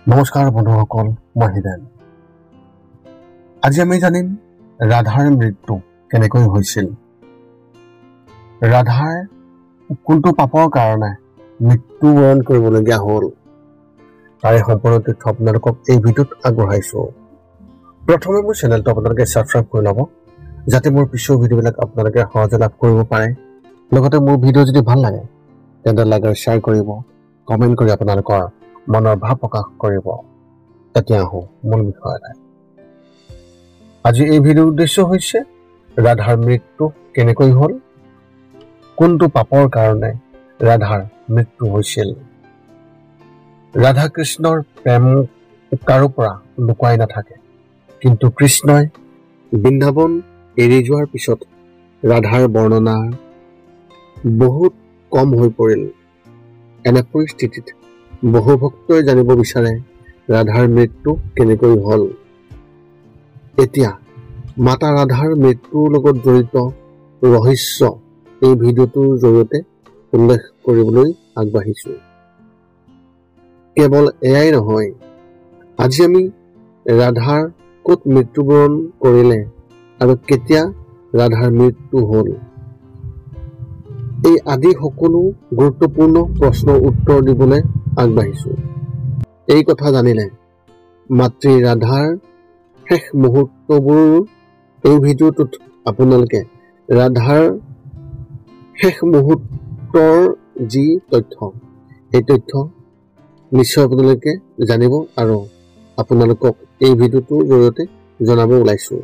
নমস্কাৰ বন্ধুসকল, মই হিৰেণ। আজি আমি জানিম ৰাধাৰ মৃত্যু কেনেকৈ হৈছিল, ৰাধাৰ কোনটো পাপৰ কাৰণে মৃত্যুবৰণ কৰিবলগীয়া হ'ল, তাৰে সম্পূৰ্ণ তথ্য আপোনালোকক এই ভিডিঅ'ত আগবঢ়াইছোঁ। প্ৰথমে মোৰ চেনেলটো আপোনালোকে ছাবস্ক্ৰাইব কৰি ল'ব, যাতে মোৰ পিছৰ ভিডিঅ'বিলাক আপোনালোকে সহজে লাভ কৰিব পাৰে। লগতে মোৰ ভিডিঅ' যদি ভাল লাগে তেন্তে লাইক আৰু শ্বেয়াৰ কৰিব, কমেণ্ট কৰি আপোনালোকৰ মনৰ ভাৱ প্ৰকাশ কৰিব। এতিয়া আহোঁ মূল বিষয়লৈ। আজি এই ভিডিঅ'ৰ উদ্দেশ্য হৈছে ৰাধাৰ মৃত্যু কেনেকৈ হ'ল, কোনটো পাপৰ কাৰণে ৰাধাৰ মৃত্যু হৈছিল। ৰাধা কৃষ্ণৰ প্ৰেম কাৰো পৰা লুকুৱাই নাথাকে, কিন্তু কৃষ্ণই বৃন্দাবন এৰি যোৱাৰ পিছত ৰাধাৰ বৰ্ণনা বহুত কম হৈ পৰিল। এনে পৰিস্থিতিত বহু ভক্তই জানিব বিচাৰে ৰাধাৰ মৃত্যু কেনেকৈ হ'ল। এতিয়া মাতা ৰাধাৰ মৃত্যুৰ লগত জড়িত ৰহস্য এই ভিডিঅ'টোৰ জৰিয়তে উল্লেখ কৰিবলৈ আগবাঢ়িছোঁ। কেৱল এয়াই নহয়, আজি আমি ৰাধাৰ ক'ত মৃত্যুবৰণ কৰিলে আৰু কেতিয়া ৰাধাৰ মৃত্যু হ'ল, এই আদি সকলো গুৰুত্বপূৰ্ণ প্ৰশ্নৰ উত্তৰ দিবলৈ আগবাঢ়িছোঁ। এই কথা জানিলে মাতৃ ৰাধাৰ শেষ মুহূৰ্তবোৰ এই ভিডিঅ'টোত আপোনালোকে ৰাধাৰ শেষ মুহূৰ্তৰ যি তথ্য, সেই তথ্য নিশ্চয় আপোনালোকে জানিব আৰু আপোনালোকক এই ভিডিঅ'টোৰ জৰিয়তে জনাব ওলাইছোঁ।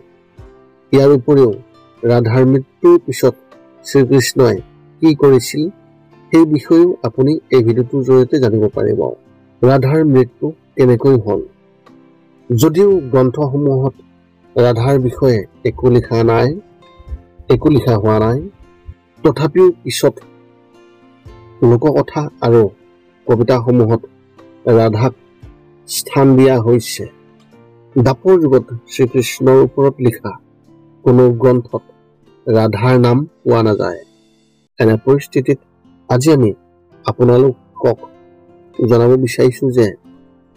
ইয়াৰ উপৰিও ৰাধাৰ মৃত্যুৰ পিছত শ্ৰীকৃষ্ণই কি কৰিছিল সেই বিষয়েও আপুনি এই ভিডিঅ'টোৰ জৰিয়তে জানিব পাৰিব। ৰাধাৰ মৃত্যু কেনেকৈ হ'ল, যদিও গ্ৰন্থসমূহত ৰাধাৰ বিষয়ে একো লিখা হোৱা নাই, তথাপিও পিছত লোককথা আৰু কবিতাসমূহত ৰাধাক স্থান দিয়া হৈছে। দ্বাপৰ যুগত শ্ৰীকৃষ্ণৰ ওপৰত লিখা কোনো গ্ৰন্থত ৰাধাৰ নাম পোৱা নাযায়। এনে পৰিস্থিতিত আজি আমি আপোনালোকক জনাব বিচাৰিছোঁ যে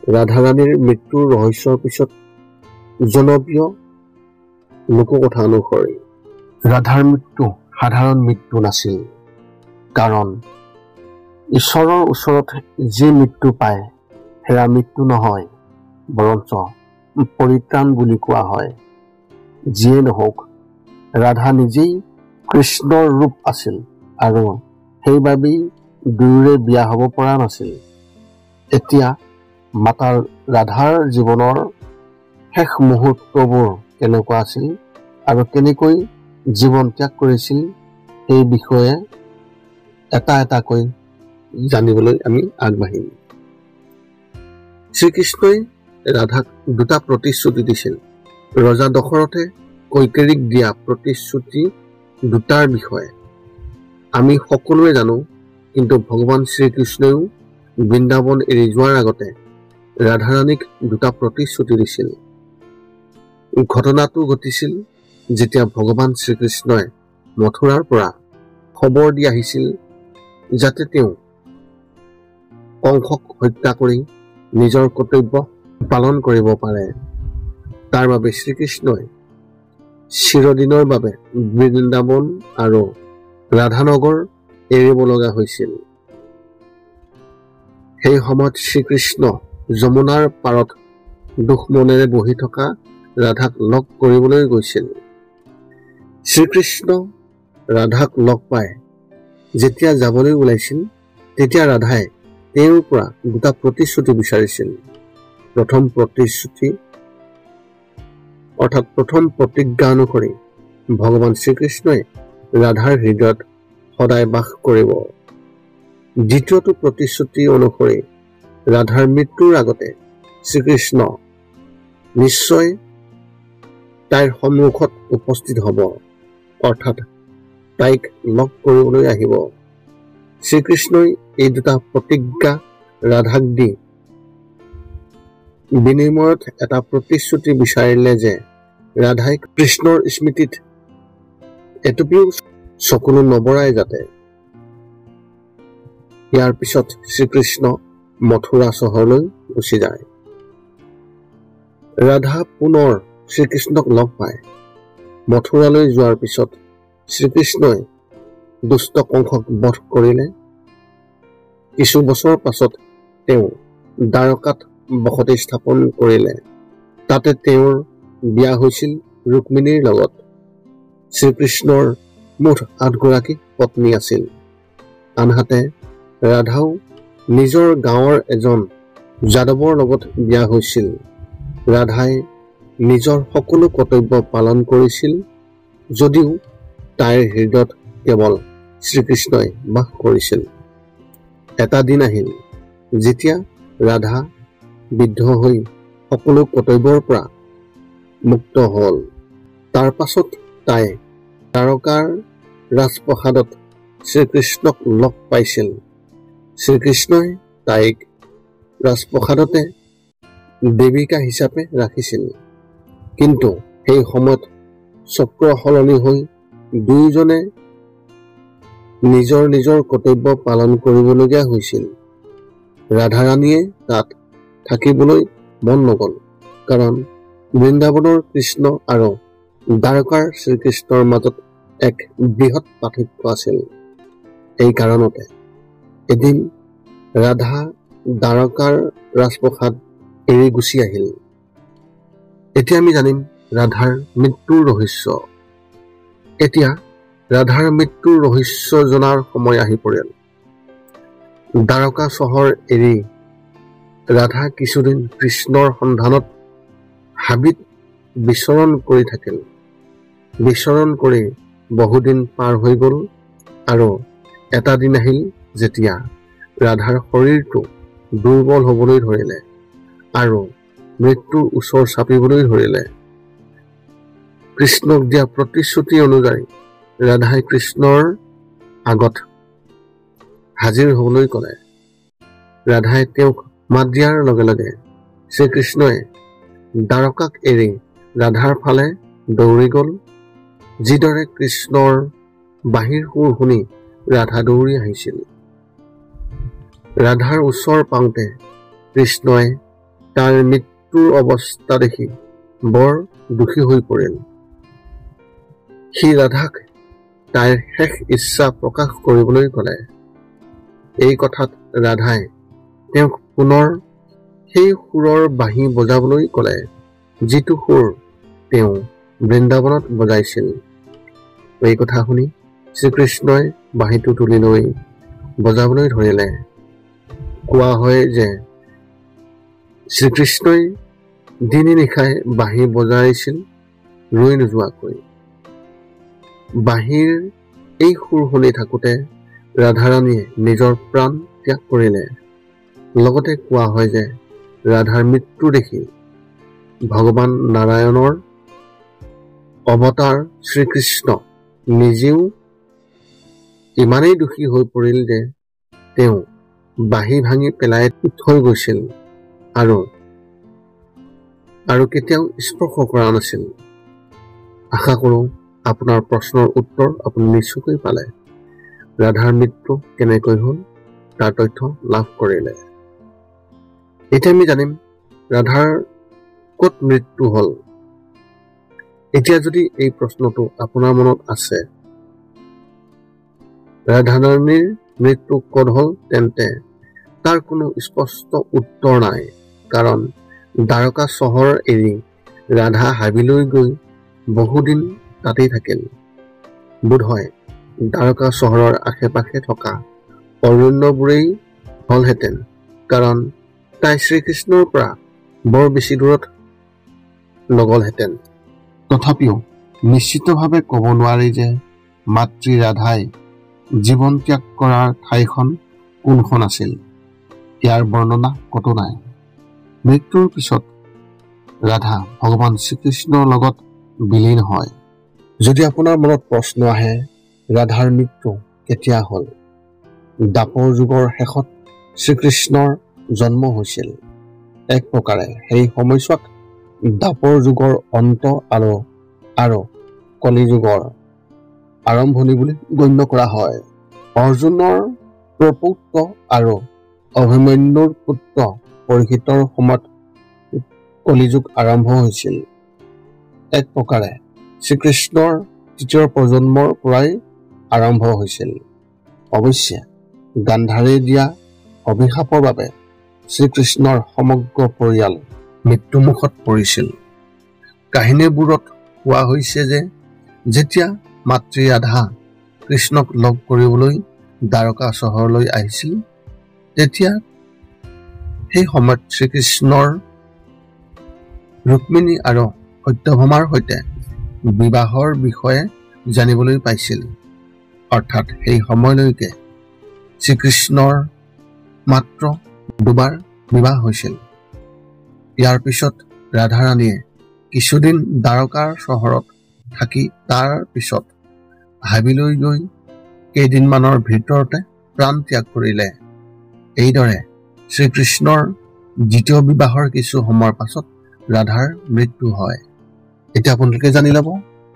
ৰাধাৰাণীৰ মৃত্যুৰ ৰহস্যৰ পিছত জনপ্ৰিয় লোককথা অনুসৰি ৰাধাৰ মৃত্যু সাধাৰণ মৃত্যু নাছিল, কাৰণ ঈশ্বৰৰ ওচৰত যি মৃত্যু পায় সেয়া মৃত্যু নহয়, বৰঞ্চ পৰিত্ৰাণ বুলি কোৱা হয়। যিয়ে নহওক, ৰাধা নিজেই কৃষ্ণৰ ৰূপ আছিল আৰু সেইবাবেই দুয়োৰে বিয়া হ'ব পৰা নাছিল। এতিয়া মাতা ৰাধাৰ জীৱনৰ শেষ মুহূৰ্তবোৰ কেনেকুৱা আছিল আৰু কেনেকৈ জীৱন ত্যাগ কৰিছিল সেই বিষয়ে এটা এটাকৈ জানিবলৈ আমি আগবাঢ়িম। শ্ৰীকৃষ্ণই ৰাধাক দুটা প্ৰতিশ্ৰুতি দিছিল। ৰজা দশৰথে কৈকেয়ীক দিয়া প্ৰতিশ্ৰুতি দুটাৰ বিষয়ে আমি সকলোৱে জানো, কিন্তু ভগৱান শ্ৰীকৃষ্ণইও বৃন্দাবন এৰি যোৱাৰ আগতে ৰাধাৰাণীক দুটা প্ৰতিশ্ৰুতি দিছিল। ঘটনাটো ঘটিছিল যেতিয়া ভগৱান শ্ৰীকৃষ্ণই মথুৰাৰ পৰা খবৰ দি আহিছিল যাতে তেওঁ কংসক হত্যা কৰি নিজৰ কৰ্তব্য পালন কৰিব পাৰে। তাৰ বাবে শ্ৰীকৃষ্ণই চিৰদিনৰ বাবে বৃন্দাবন আৰু ৰাধানগৰ এৰিব লগা হৈছিল। সেই সময়ত শ্ৰীকৃষ্ণ যমুনাৰ পাৰত দুখ মনেৰে বহি থকা ৰাধাক লগ কৰিবলৈ গৈছিল। শ্ৰীকৃষ্ণ ৰাধাক লগ পাই যেতিয়া যাবলৈ ওলাইছিল তেতিয়া ৰাধাই তেওঁৰ পৰা দুটা প্ৰতিশ্ৰুতি বিচাৰিছিল। প্ৰথম প্ৰতিশ্ৰুতি অৰ্থাৎ প্ৰথম প্ৰতিজ্ঞা অনুসৰি ভগৱান শ্ৰীকৃষ্ণই ৰাধাৰ হৃদয়ত সদায় বাস কৰিব। দ্বিতীয়টো প্ৰতিশ্ৰুতি অনুসৰি ৰাধাৰ মৃত্যুৰ আগতে শ্ৰীকৃষ্ণ নিশ্চয় তাইৰ সন্মুখত উপস্থিত হ'ব, অৰ্থাৎ তাইক লগ কৰিবলৈ আহিব। শ্ৰীকৃষ্ণই এই দুটা প্ৰতিজ্ঞা ৰাধাক দি বিনিময়ত এটা প্ৰতিশ্ৰুতি বিচাৰিলে যে ৰাধাই কৃষ্ণৰ স্মৃতিত এটুপিও চকুলো নবৰাই যাতে। ইয়াৰ পিছত শ্ৰীকৃষ্ণ মথুৰা চহৰলৈ গুচি যায়। ৰাধা পুনৰ শ্ৰীকৃষ্ণক লগ পায়। মথুৰালৈ যোৱাৰ পিছত শ্ৰীকৃষ্ণই দুষ্ট কংসক বধ কৰিলে। কিছু বছৰ পাছত তেওঁ দ্বাৰকাত বসতি স্থাপন কৰিলে। তাতে তেওঁৰ বিয়া হৈছিল ৰুক্মিণীৰ লগত। শ্ৰীকৃষ্ণৰ মুঠ ৮গৰাকী পত্নী আছিল। আনহাতে ৰাধাও নিজৰ গাঁৱৰ এজন যাদৱৰ লগত বিয়া হৈছিল। ৰাধাই নিজৰ সকলো কৰ্তব্য পালন কৰিছিল যদিও তাইৰ হৃদয়ত কেৱল শ্ৰীকৃষ্ণই বাস কৰিছিল। এটা দিন আহিল যেতিয়া ৰাধা বৃদ্ধ হৈ সকলো কৰ্তব্যৰ পৰা মুক্ত হ'ল। তাৰ পাছত তাই দ্বাৰকাৰ ৰাজপ্ৰসাদত শ্ৰীকৃষ্ণক লগ পাইছিল। শ্ৰীকৃষ্ণই তাইক ৰাজপ্ৰসাদতে দেৱিকা হিচাপে ৰাখিছিল। কিন্তু সেই সময়ত চক্ৰ সলনি হৈ দুয়োজনে নিজৰ নিজৰ কৰ্তব্য পালন কৰিবলগীয়া হৈছিল। ৰাধাৰাণীয়ে তাত থাকিবলৈ মন নগ'ল, কাৰণ বৃন্দাবনৰ কৃষ্ণ আৰু দ্বাৰকাৰ শ্ৰীকৃষ্ণৰ মাজত এক বৃহৎ পাৰ্থক্য আছিল। এই কাৰণতে এদিন ৰাধা দ্বাৰকাৰ ৰাজপ্ৰসাদ এৰি গুচি আহিল। এতিয়া আমি জানিম ৰাধাৰ মৃত্যুৰ ৰহস্য। এতিয়া ৰাধাৰ মৃত্যুৰ ৰহস্য জনাৰ সময় আহি পৰিল। দ্বাৰকা চহৰ এৰি ৰাধা কিছুদিন কৃষ্ণৰ সন্ধানত হাবিত বিচৰণ কৰি থাকিল। বিচৰণ কৰি বহুদিন পাৰ হৈ গ'ল আৰু এটা দিন আহিল যেতিয়া ৰাধাৰ শৰীৰটো দুৰ্বল হ'বলৈ ধৰিলে আৰু মৃত্যুৰ ওচৰ চাপিবলৈ ধৰিলে। কৃষ্ণক দিয়া প্ৰতিশ্ৰুতি অনুযায়ী ৰাধাই কৃষ্ণৰ আগত হাজিৰ হ'বলৈ ক'লে। ৰাধাই তেওঁক মাত দিয়াৰ লগে লগে শ্ৰীকৃষ্ণই দ্বাৰকাক এৰি ৰাধাৰ ফালে দৌৰি গ'ল। যিদৰে কৃষ্ণৰ বাঁহীৰ সুৰ শুনি ৰাধা দৌৰি আহিছিল। ৰাধাৰ ওচৰ পাওঁতে কৃষ্ণই তাৰ মৃত্যুৰ অৱস্থা দেখি বৰ দুখী হৈ পৰিল। সি ৰাধাক তাইৰ শেষ ইচ্ছা প্ৰকাশ কৰিবলৈ ক'লে। এই কথাত ৰাধাই তেওঁক পুনৰ সেই সুৰৰ বাঁহী বজাবলৈ ক'লে, যিটো সুৰ তেওঁ বৃন্দাবনত বজাইছিল। এই কথা শুনি শ্ৰীকৃষ্ণই বাঁহীটো তুলি লৈ বজাবলৈ ধৰিলে। কোৱা হয় যে শ্ৰীকৃষ্ণই দিনে নিশাই বাঁহী বজাইছিল ৰৈ নোযোৱাকৈ। বাঁহীৰ এই সুৰ শুনি থাকোঁতে ৰাধাৰাণীয়ে নিজৰ প্ৰাণ ত্যাগ কৰিলে। লগতে কোৱা হয় যে ৰাধাৰ মৃত্যু দেখি ভগৱান নাৰায়ণৰ অৱতাৰ শ্ৰীকৃষ্ণ নিজেও ইমানেই দুখী হৈ পৰিল যে তেওঁ বাঁহী ভাঙি পেলাই থৈ গৈছিল আৰু আৰু কেতিয়াও স্পৰ্শ কৰা নাছিল। আশা কৰোঁ আপোনাৰ প্ৰশ্নৰ উত্তৰ আপুনি নিশ্চয়কৈ পালে। ৰাধাৰ মৃত্যু কেনেকৈ হ'ল তাৰ তথ্য লাভ কৰিলে। এতিয়া আমি জানিম ৰাধাৰ ক'ত মৃত্যু হ'ল। এতিয়া যদি এই প্ৰশ্নটো আপোনাৰ মনত আছে, ৰাধাৰাণীৰ মৃত্যু ক'ত হ'ল, তেন্তে তাৰ কোনো স্পষ্ট উত্তৰ নাই। কাৰণ দ্বাৰকা চহৰ এৰি ৰাধা হাবিলৈ গৈ বহুদিন তাতেই থাকিল। বোধহয় দ্বাৰকা চহৰৰ আশে পাশে থকা অৰণ্যবোৰেই হ'লহেঁতেন, কাৰণ তাই শ্ৰীকৃষ্ণৰ পৰা বৰ বেছি দূৰত নগ'লহেঁতেন। তথাপিও নিশ্চিতভাৱে ক'ব নোৱাৰি যে মাতৃ ৰাধাই জীৱন ত্যাগ কৰাৰ ঠাইখন কোনখন আছিল। ইয়াৰ বৰ্ণনা ক'তো নাই। মৃত্যুৰ পিছত ৰাধা ভগৱান শ্ৰীকৃষ্ণৰ লগত বিলীন হয়। যদি আপোনাৰ মনত প্ৰশ্ন আহে, ৰাধাৰ মৃত্যু কেতিয়া হ'ল? দ্বাপৰ যুগৰ শেষত শ্ৰীকৃষ্ণৰ জন্ম হৈছিল। এক প্ৰকাৰে সেই সময়ছোৱাক দ্বাপৰ যুগৰ অন্ত আৰু আৰু কলিযুগৰ আৰম্ভণি বুলি গণ্য কৰা হয়। অৰ্জুনৰ প্ৰপৌত্ৰ আৰু অভিমন্যুৰ পুত্ৰ পৰীক্ষিতৰ সময়ত কলিযুগ আৰম্ভ হৈছিল। এক প্ৰকাৰে শ্ৰীকৃষ্ণৰ তৃতীয় প্ৰজন্মৰ পৰাই আৰম্ভ হৈছিল। অৱশ্যে গান্ধাৰীয়ে দিয়া অভিশাপৰ বাবে শ্ৰীকৃষ্ণৰ সমগ্ৰ পৰিয়াল মৃত্যুমুখত পৰিছিল। কাহিনীবোৰত কোৱা হৈছে যে যেতিয়া মাতৃ ৰাধা কৃষ্ণক লগ কৰিবলৈ দ্বাৰকা চহৰলৈ আহিছিল, তেতিয়া সেই সময়ত শ্ৰীকৃষ্ণৰ ৰুক্মিণী আৰু সত্যভামাৰ সৈতে বিবাহৰ বিষয়ে জানিবলৈ পাইছিল। অৰ্থাৎ সেই সময়লৈকে শ্ৰীকৃষ্ণৰ মাত্ৰ দুবাৰ বিবাহ হৈছিল। ইয়াৰ পিছত ৰাধাৰাণীয়ে কিছুদিন দ্বাৰকাৰ চহৰত থাকি তাৰ পিছত হাবিলৈ গৈ কেইদিনমানৰ ভিতৰতে প্ৰাণ ত্যাগ কৰিলে। এইদৰে শ্ৰীকৃষ্ণৰ দ্বিতীয় বিবাহৰ কিছু সময়ৰ পাছত ৰাধাৰ মৃত্যু হয়। এতিয়া আপোনালোকে জানি ল'ব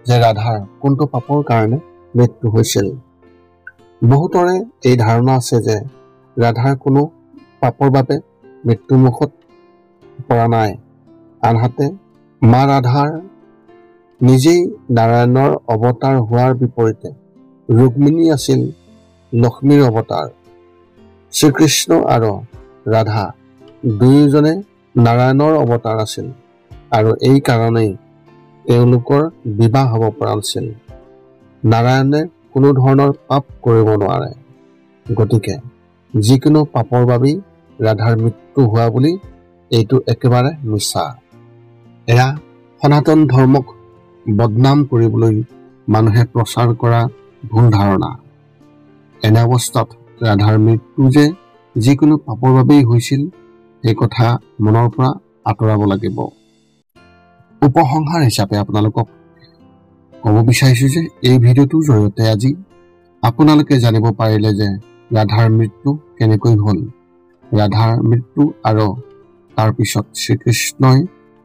যে ৰাধাৰ কোনটো পাপৰ কাৰণে মৃত্যু হৈছিল। বহুতৰে এই ধাৰণা আছে যে ৰাধাৰ কোনো পাপৰ বাবে মৃত্যুমুখত পৰা নাই। আনহাতে মা ৰাধাৰ নিজেই নাৰায়ণৰ অৱতাৰ হোৱাৰ বিপৰীতে ৰুক্মিণী আছিল লক্ষ্মীৰ অৱতাৰ। শ্ৰীকৃষ্ণ আৰু ৰাধা দুয়োজনে নাৰায়ণৰ অৱতাৰ আছিল আৰু এই কাৰণেই তেওঁলোকৰ বিবাহ হ'ব পৰা নাছিল। নাৰায়ণে কোনো ধৰণৰ পাপ কৰিব নোৱাৰে, গতিকে যিকোনো পাপৰ বাবেই ৰাধাৰ মৃত্যু হোৱা বুলি এইটো একেবাৰে মিছা। এয়া সনাতন ধৰ্মক বদনাম কৰিবলৈ মানুহে প্ৰচাৰ কৰা ভুল ধাৰণা। এনে অৱস্থাত ৰাধাৰ মৃত্যু যে যিকোনো পাপৰ বাবেই হৈছিল সেই কথা মনৰ পৰা আঁতৰাব লাগিব। উপসংহাৰ হিচাপে আপোনালোকক ক'ব বিচাৰিছোঁ যে এই ভিডিঅ'টোৰ জৰিয়তে আজি আপোনালোকে জানিব পাৰিলে যে ৰাধাৰ মৃত্যু কেনেকৈ হ'ল, ৰাধাৰ মৃত্যু আৰু তাৰ পিছত শ্ৰীকৃষ্ণই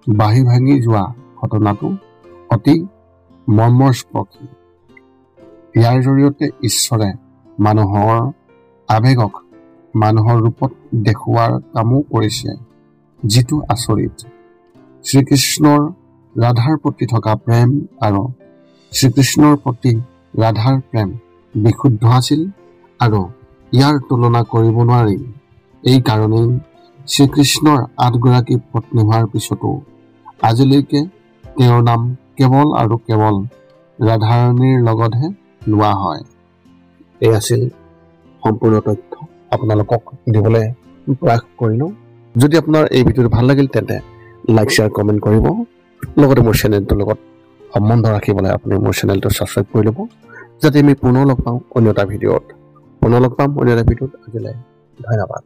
বাঁহী ভাঙি যোৱা ঘটনাটো অতি মৰ্মস্পৰ্শী। ইয়াৰ জৰিয়তে ঈশ্বৰে মানুহৰ আৱেগক মানুহৰ ৰূপত দেখুওৱাৰ কামো কৰিছে, যিটো আচৰিত। শ্ৰীকৃষ্ণৰ ৰাধাৰ প্ৰতি থকা প্ৰেম আৰু শ্ৰীকৃষ্ণৰ প্ৰতি ৰাধাৰ প্ৰেম বিশুদ্ধ আছিল আৰু ইয়াৰ তুলনা কৰিব নোৱাৰি। এই কাৰণেই শ্ৰীকৃষ্ণৰ ৮গৰাকী পত্নী হোৱাৰ পিছতো আজিলৈকে তেওঁৰ নাম কেৱল আৰু কেৱল ৰাধাৰাণীৰ লগতহে লোৱা হয়। এই আছিল সম্পূৰ্ণ তথ্য আপোনালোকক দিবলৈ প্ৰয়াস কৰিলোঁ। যদি আপোনাৰ এই ভিডিঅ'টো ভাল লাগিল তেন্তে লাইক, শ্বেয়াৰ, কমেণ্ট কৰিব। লগতে মোৰ চেনেলটোৰ লগত সম্বন্ধ ৰাখিবলৈ আপুনি মোৰ চেনেলটো ছাবস্ক্ৰাইব কৰি ল'ব, যাতে আমি পুনৰ লগ পাওঁ অন্য এটা ভিডিঅ'ত। পুনৰ লগ পাম অন্য এটা ভিডিঅ'ত। আজিলৈ ধন্যবাদ।